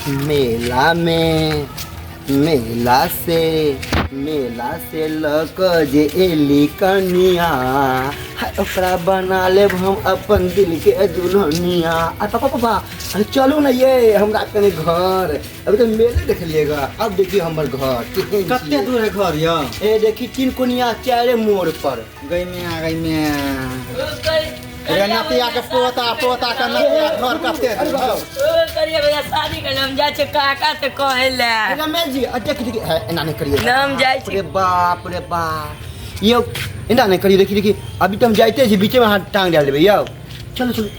मेला में मेला से मेला से लऽ कऽ जे एली कनिया, हाय ओकरा बना लेब हम अपन दिल के दुल्हनिया। आ पापा पापा, अरे चलू ने ये हमरा कनि घर, अभी तऽ मेले देखलिएगा, अब देखिए हमर घर केहन कते छियै। दूर है घर यौ? ए देखी तीन कोनिया चारे मोड़ पर। गई में आ गई में रे नतिया के पोता, पोता के नतिया घर कते दूर हौ? ओ करिया भैया शादी कर हम जाइ छै काका से कहै ले। रमेश जी, अ देख देखी, है, एना नहीं करिए। नाम जाइ छी। रे बाप रे बाप, यौ एना नहीं करिए, देखी देखी अभी तो हम जाइते छी, बीचे में हाथ टांग डाल देबै यौ। चलो चलो,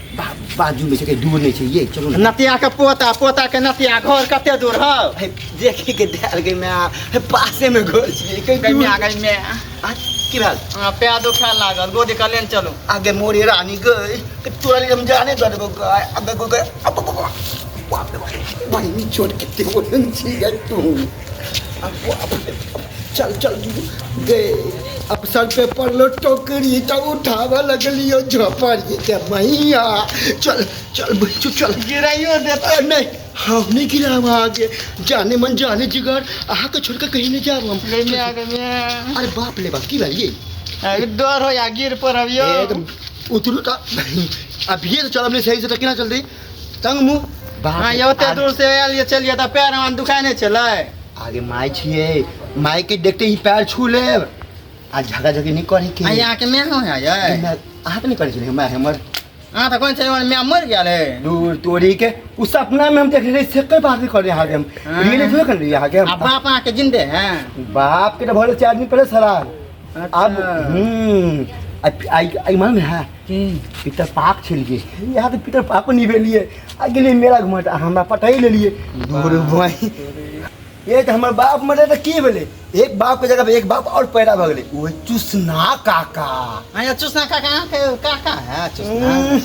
बाजू में छै, कहीं दूर नहीं छै ये, चलो ना। नतिया के पोता, पोता के नतिया घर कते दूर हौ? हे, देखी के डाल गई मैं, हे पासे में घर छी, कहीं गई में दूर। आ गई में। आ, की भेल? हाँ, पैर दुखाय लागल, गोदी के लेने चलू। आगे मोरे रानी गई, के तोरा लिए हम जाने दऽ देबो गई, आगे गो गई, अब, अब, अब, बाप रे बाप, बहिनी छोट के बोलन छी गई तू। अब, बाप रे बाप, चल चल गे, अब सर पे पड़लो टोकरी तो उठावे लगलियो झोपड़ी के मैया। चल चल बच्चू चल। गिराइयो देता। अरे नहीं, हम नहीं गिराब आगे, जाने मन जाने जिगर, अहाँ के छोड़ के कहीं नहीं जाब हम। गई में आ गई में। अरे बाप रे बाप, की भेल ये? अरे डर हो या गिर पड़ब यौ। ए, तो उतरू तो अभिये तो चलब नहीं सही से तो केना चलतै? तंग मुँह। बाप हाँ, रे, यौ, ओते आगे दूर से आयल ये चलिए तऽ पैर हम दुखाय नहीं छलै। आगे माय छियै, माय के देखते ही पैर छू लेब, आ झगड़ा झगड़ी नहीं करे के। आ, यहाँ के my हो है ये? मैं अहाँ के नहीं करे छलियै, my हमर। अहाँ तऽ कहै छलियै हमर my मरि गेल है। दूर तोरी के उस सपना में हम देख रहे से कई बात नहीं कर रहे अहाँ के हम। हाँ। रियली थोड़े कर रहे अहाँ के हम। आ बाप अहाँ के जिंदे हैं? बाप के तो भले 4 दिन पहले सरार। अच्छा। अब, आई, आई मालूम है? की? पितर पाक छलिए, यहाँ तो पितर पाको नहीं भेलिए, आ गेलिए मेला घुमा तऽ हमरा पटाइ लेलिए। दूर भाई, ये तऽ हमर बाप मरे तऽ की भेलै, एक बाप के जगह पे एक बाप और पैदा भऽ गेलै, ओ चुसना काका। हाँ, ये चुसना काका अहाँके काका है, चुसना।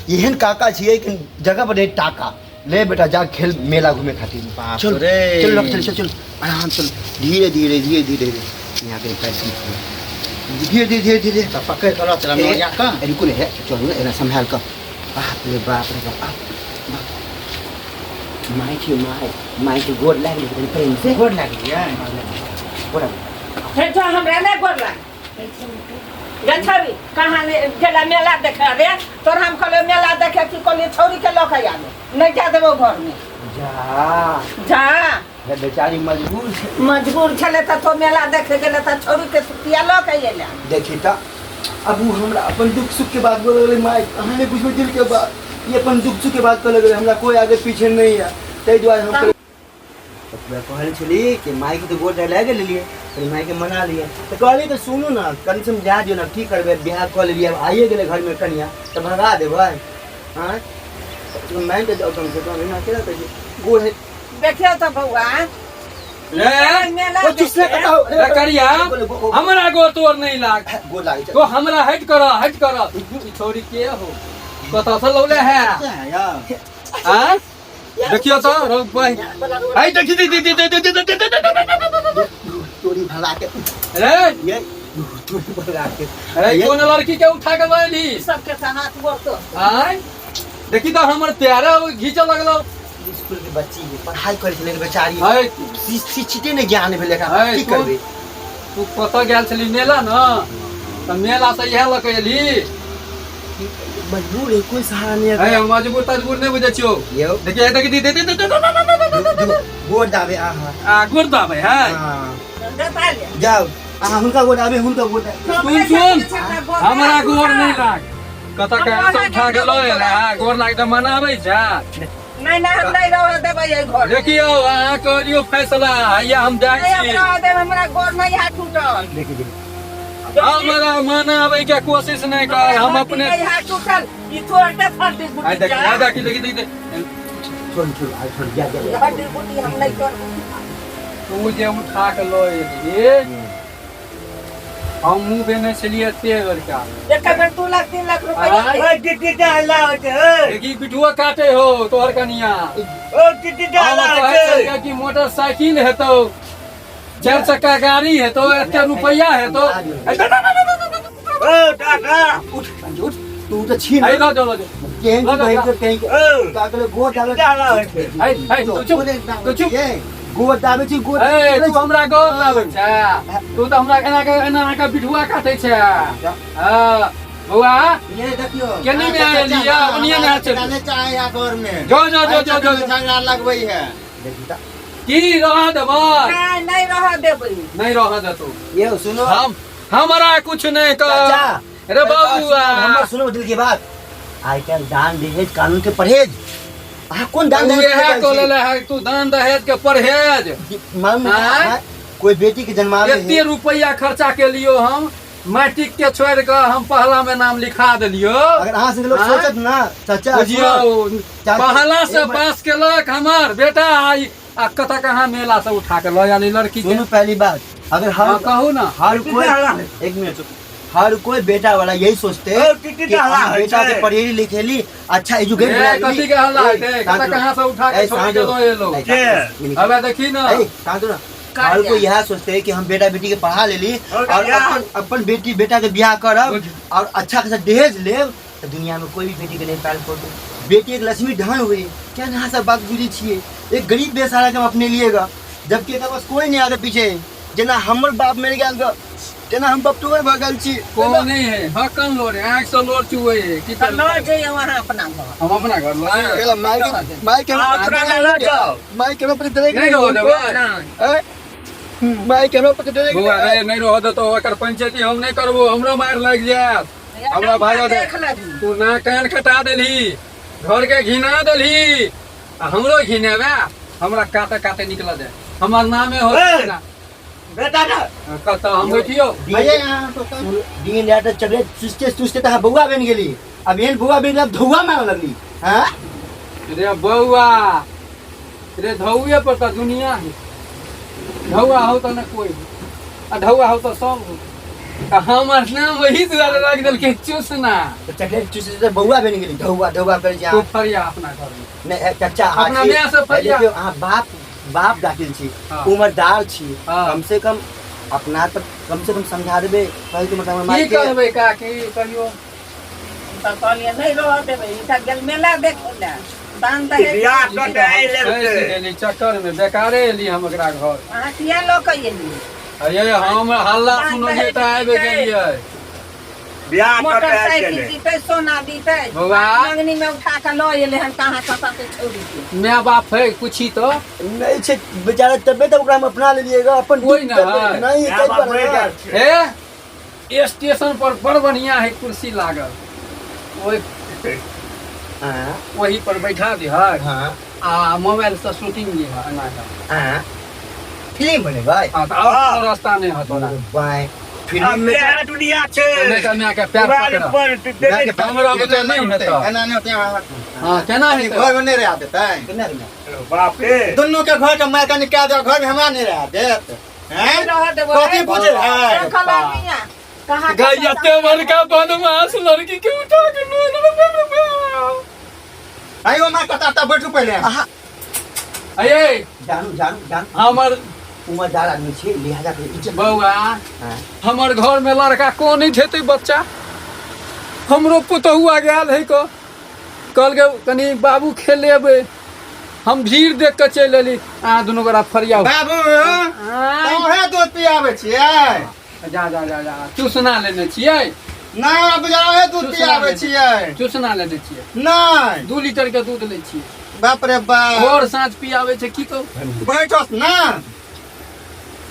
एहन काका छियै कि जगह पर नहीं टाका। ले बेटा जा खेल मेला घूमे खातिर। बाप चल, रे। चल, चल, चल, चल, आराम चल, धीरे धीरे धीरे धीरे धीरे यहाँ के पैर धीरे धीरे धीरे धीरे। तऽ पकड़ि कऽ लऽ चलब ए, नौरिया कऽ। ए, रुकू ने, हे, चलू ने, एना सम्हाल कऽ। बाप रे बाप रे बाप, बाप। My छियै, my, my के गोर लागि गेलै प्रेम से। गोर लागि गेलै? गोर लागि। हे जो हमरा नहि गोर लागि। गछरी कहाँ ने गेला मेला देखे रे, तोर हम कहलियो मेला देखे की कहलियो छौरी के लऽ के आबे, नहि जा देबो घर में। जा। जा। हे बेचारी मजबूर छै। मजबूर छलै तऽ तो मेला देखे गेलै तऽ छौरी के सुतिया लऽ के एलै। देखी तऽ अब उ हमरा अपन दुख सुख के बात बोलऽ लगलै, my अहाँ नहि बुझबै दिल के बात, ई अपन दुख सुख के बात कहऽ लगलै, हमरा कोई आगे पीछे नहीं है, ताहि दुआरे हम तऽ कहल छली कि मायके तऽ गोर लागि लेलियै, कनि मायके मना लियै, तऽ कहलियै तऽ सुनू ने कनि समझा दियौ ने, की करबै बियाह कऽ लेलियै, आब आइए गेलै घरमे कनिया तऽ भगा देबै? आँय मानि कऽ जाउ कमसँ कम, एना केना कहै छियै गोर है। देखियौ तऽ बौआ। रे, मेला ओ चुसने देखे। कता हो? रे करिया, हमरा गोर तोर नहीं लाग। गोर लागे छै। तो हमरा हट कर, हट कर। ई छोरी के हो? कतऽ से लौले है? आँ? देखियो तो, रौ भाई। आई देखी, दी, दी, दी, दी, दी, दी, दी, दी, दी, दी, दी, दी। तोरी भगा के। रे। ये, तोरी भगा के। अरे, कोन लड़की के उठा के लैली? सबके हाथ गोर तो। आँय? देखी तो हमर प्यारा घींचे लगलो। स्कूल के बच्ची है, पढ़ाई करे छलै बेचारी। है। शिक्षिते नहि ज्ञान भेलै एकरा, है, की करबै? तू कतऽ गेल छली मेला न? तऽ मेला से इएह लऽ के एली। मजबूर है, कोई सहारा नहीं है। है, मजबूर तजबूर नहि बुझै छियौ। यौ। देखिए, देखिए, दे, दे, दे, दे, दे, दे, दे, दे, दे, दे। गोर दाबे अहाँ। आ, गोर दाबे, है। हाँ। दबा ले। जाउ, अहाँ हुनका गोर दाबे, हुनका गोर दाबे। सुन, सुन, हमरा गोर नहि लाग। कतऽ के सब उठा के लऽ एलै, आ, गोर लाग तऽ मनाबै छै। नहीं, नहीं, हम नहीं रह देबै एहि घर। देखियौ, अहाँ करियौ फैसला, हैया हम जाइ नहीं, हम छी। रह देब, हमरा गोर नहीं हाथ टूटल। देखिए, देखिए। हमरा मनाबै के कोशिश नहीं कर, हम अपने नहीं हाथ टूटल, ई तोड़ दे फटी गुटी। आइ देख, आइ देखी, देखी, देखी, देखी। छोड़, छोड़, आइ छोड़, जा, जा, जा। फटी गुटी हम नहीं तोड़। तू जे उठा के लऽ एलियै, हम मुँह बेने छलियै एते बड़का। एक बेर 2 लाख 3 लाख रुपया। आँय? ओ टिटी डाला होते, ओ। देखी बिटुआ काटे हो तोहर कनिया। ओ टिटी डाला हम होते। कहै छलियै कि मोटरसाइकिल हेतौ, 4 चक्का गाड़ी हेतौ, एते रुपया हेतौ। ओ टाटा। उठ, उठ। तू तऽ छी है ने लऽ जाओ लऽ जाओ केहन लऽ जाओ, बहिन के कहीं ओ का कहले गोद दाबे टीटी हल्ला होइ छै है है तू चुप तू चुप गोद दाबे छी गोद ए तू हमरा गोर लागै छै तू तऽ हमरा एना के एना के बिठुआ काटै छै हां बौआ ये देखियो केने में आयल या ओनिये में चल नहीं चाहे यहाँ घर में जो जो जो जो जो झगड़ा लगबै है देखी तऽ की रह देबै नहीं नहीं रह देबै नहीं रह देतौ ये सुनो हम हमरा कुछ नहीं कर चाचा अरे बबुआ हमर सुनो दिल के बात आइ काल्हि दान दहेज कानून के परहेज अहाँ कोन दान दहेज उएह के कऽ लेले है तू दान दहेज के परहेज मालूम है आँय? अहाँ कोई बेटी के जन्मावे एते है रुपया खर्चा के लियो हम मैट्रिक के छोड़ के हम पहला में नाम लिखा देलियो अगर अहाँ से लोग आँय? सोचत ना चाचा बुझियो सुनो, चाचा, पहला से एक मिनट, पास केलक हमर बेटा आई आ कतऽ कहाँ मेला से उठा के लऽ आयल लड़की के सुनू पहली बात अगर हर हाँ, कहू ना हर कोई एक मिनट हर कोई बेटा वाला यही सोचते ओ, टीटी कि हल्ला हम होइ बेटा छै। के पढ़ेली लिखेली अच्छा एजुकेट ए, कथी के हल्ला हेतै? कतऽ कहाँ से उठा के छोड़ के लऽ एलौ? अबे देखी ना हर कोई यह सोचते हैं कि हम बेटा बेटी के पढ़ा लेली और और बियाह। अपन अपन बेटी बेटा के बियाह करब और अच्छा खासा दहेज लेब तो दुनिया में कोई भी बेटी के नहीं पाल पड़ते बेटी एक लक्ष्मी धन हुई क्या यहाँ सब बात बुझे छिए एक गरीब बेसहारा के हम अपने लिएगा जबकि एकर पास कोई नहीं आगे पीछे जेना हमर बाप मरि गेल ग तेना हम बपटुअर भऽ गेल छी को नहीं है हकन लोर है आँख से लोर चुए है की तऽ लऽ जइयौ अहाँ अपना घर हम अपना घर लाए केला माय के माय के हाँ, अपना लऽ जाओ। माय के हमरा पर नहीं रहो देबै माय के हमरा पर डरे बौआ रे नहीं रहो देतो एकर पंचायती हम नहीं करबो हमरो मार लागि जायत हमरा भाई देख लेबही तू ना कान कटा देलही घर के घिना देलही आ हमरो घिनेबे हमरा काते काते निकल दे हमर नामे हो ए! बेटा ना कतऽ हम बैठियो भैया यहाँ तो कम- दिन रात चॉकलेट चूसते चूसते तऽ अहाँ बौआ बनि गेली अब एहन बौआ बनि गेल आब धौआ मारऽ लगली हाँ रे बौआ रे धौए पर तऽ दुनिया है धौआ हो तऽ न कोई आ धौआ हो तऽ सब हो तऽ हमर नाम वही दुआरे राखि देलकै चूसना तऽ चॉकलेट चूसते चूसते बौआ बनि गेली धौआ धौआ करै छी तू अहाँ फरिया अपना घर में नहि ए, चाचा अहाँ अपना छी- माय से फरिया। देखियौ अहाँ बाप बाप दाखिल छी हाँ। उम्रदार छी हाँ। कम से कम अपना तऽ कम से कम समझा देबै कहै के मतलब हमर की माय के करबै काकी कहियो तऽ कहलियै नहि रहऽ देबै ई तऽ गेल मेला देखै लए दान दहेज बियाह कऽ के आइले फँसि गेली चक्कर में बेकारे एली हम एकरा घर अहाँ किया लऽ कऽ एलियै अरे हम हल्ला सुनलियै तऽ आबि गेलियै बियाह कऽ के आबि मोटरसाइकिल गेलै दितै सोना दितै बौआ। मंगनी में उठा कऽ लऽ एलै हन कहाँ कतऽ के छौड़ी के माय बाप है पूछी तो नहि छै बेचारा तबे तऽ ओकरा हम अपना लेलियै ग अपन कोइ दुख नहि तबे- है। नहि माय ताहि बाप दुआरे मरि ना। गेल छै। हे स्टेशन पर बड़ बढ़िया है कुर्सी लागल ओहि हाँ वही पर बैठा दिहक हाँ आ मोबाइल से शूटिंग लिहऽ एना कऽ हाँ फिल्म बनेबै हाँ तऽ आओर कोनो रास्ता नहि हत तोरा बाय फिल्म आब में तेहन दुनिया छै नहि तऽ मायके पैर मोबाइल पकड़ पर देखे मायके हमरा बुते नहि हेतौ। एना नहि होतै यहाँ हाँ केना हेतै घर में नहीं रह देतै केना केना बाप रे दुनू के घर के मार के निकाल दे घर में हमरा नहीं रह देत हैं रहऽ देबै कथी बुझल है देखल आदमी कहाँ गाय एते बड़का बदमाश लड़की के उठा के लऽ गेल। आइयो मार कता ता बैठू पहिले अये जानू जानू जानू हमर उम्रदार आदमी छी लिहाजा कर इज्जत बौआ हाँ। हमर घर में लड़का कोन नहीं हेतै बच्चा हमरो पुतहुआ गेल है को कहलकै कनि बाबू खेलेबै हम भीड़ देख के चलि एली अहाँ दुनू गोरा फरियाउ बाबू तोहे दूध पियाबै छियै जा जा जा जा चूसना लेने छियै नहि बुझाओ दूध पियाबै छियै चूसना लेने छियै नहि 2 लीटर के दूध लै छियै बाप रे बाप भोर साँझ पियाबै छै की कहू बैठोस ना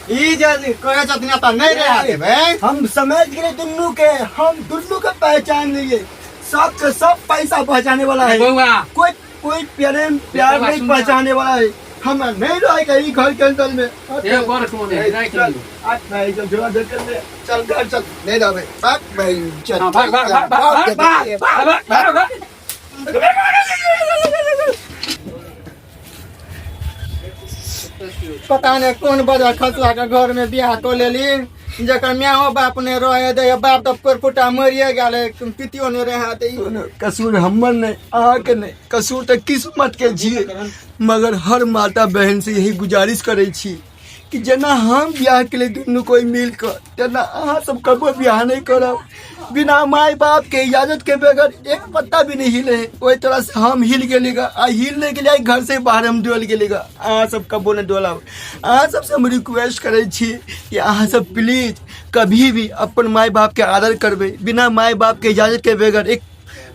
ई जे कहै छथिन एतऽ नहि रहै देबै हम समझ गेले दुनू के हम दुनू के पहचान लिए सब के सब पैसा पहचाने वाला है बौआ कोई कोई प्रेम प्यार बौआ, नहीं सुन ना। पहचाने वाला है हम नहीं रहेगा ई घर के अंदर में ए बड़ कोन है राखि चल लियौ आज नहीं चल झोला धर कर ले चल घर चल नहीं रहे भाग भाई चल हाँ, भाग भाग भाग भाग भाग भाग भाग भाग पता नहि कोन बजर खसुआ के घर में बियाह कऽ लेली जकर मायो बाप नहि रहे दै बाप तऽ पेड़ फुटा मरिए गेल पितियो नहि रहे दै कसूर हमर नहीं अहाँ के नहीं कसूर तऽ किस्मत के छियै मगर हर माता बहन से यही गुजारिश करै छी कि जेना हम बियाह के दुनू कोई मिल कऽ तेना अहाँ सब कबो बियाह नहीं करब। बिना माय बाप के इजाजत के बगैर एक पत्ता भी नहीं हिले है। ओहि तरह से हम हिल गेली गा, आ हिल नहीं गेली, घर से बाहर हम डोल गेली गा। अहाँ सब कबो नहीं डोलब। अहाँ सबसे हम रिक्वेस्ट करै छी कि अहाँ सब प्लीज कभी भी अपन माय बाप के आदर करबै, बिना माय बाप के इजाजत के बगैर एक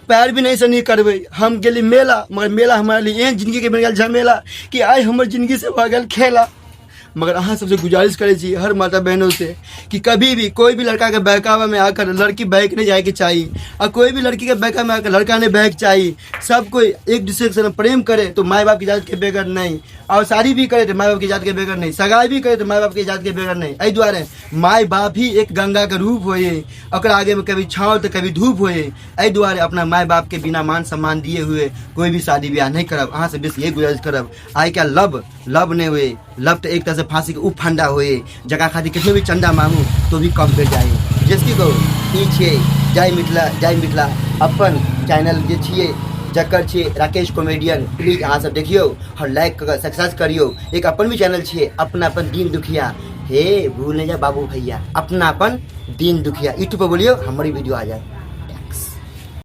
पैर भी नहीं से नहीं करबै। हम गेली मेला, मगर मेला हमारे लिए एहन जिंदगी के बन गेल झमेला कि आइ हमर जिंदगी से भऽ गेल खेला। मगर अहाँ सबसे गुजारिश करै छी हर माता बहनों से कि कभी भी कोई भी लड़का के बहकावा में आकर लड़की बहक नहीं जाए के चाहिए, और कोई भी लड़की के बहकावा में आकर लड़का नहीं बहक चाहिए। सब कोई एक दूसरे के संग प्रेम करे तो माए बाप की इजाजत के बगैर नहीं, और शादी भी करे तो माए बाप की इजाजत के बगैर नहीं, सगाई भी करे तो माए बाप की इजाजत के बगैर नहीं। एहि दुआरे माए बाप ही एक गंगा के रूप होए, ओकरा आगे में कभी छाँव तो कभी धूप होए। एहि दुआरे अपना माए बाप के बिना मान सम्मान दिए हुए कोई भी शादी ब्याह नहीं करब। अहाँ से बेसी यही गुजारिश करब। आइ काल्हि लव लव नहीं हुए, लव तो एक तरह से फांसी के उ फंडा हुए, जकरा खातिर कितनो भी चंदा मांगू तो भी कम पड़ जाए। जिसकी कहू ई छियै जय मिथिला, जय मिथिला। अपन चैनल जे छियै जकर छियै राकेश कॉमेडियन, प्लीज अहाँ सब देखियौ और लाइक कऽ सक्सेस करियौ। एक अपन भी चैनल छियै अपनापन दीन दुखिया, हे भूल नहीं जा बाबू भैया, अपनापन दीन दुखिया यूट्यूब पर बोलियौ हमर वीडियो आ जाए।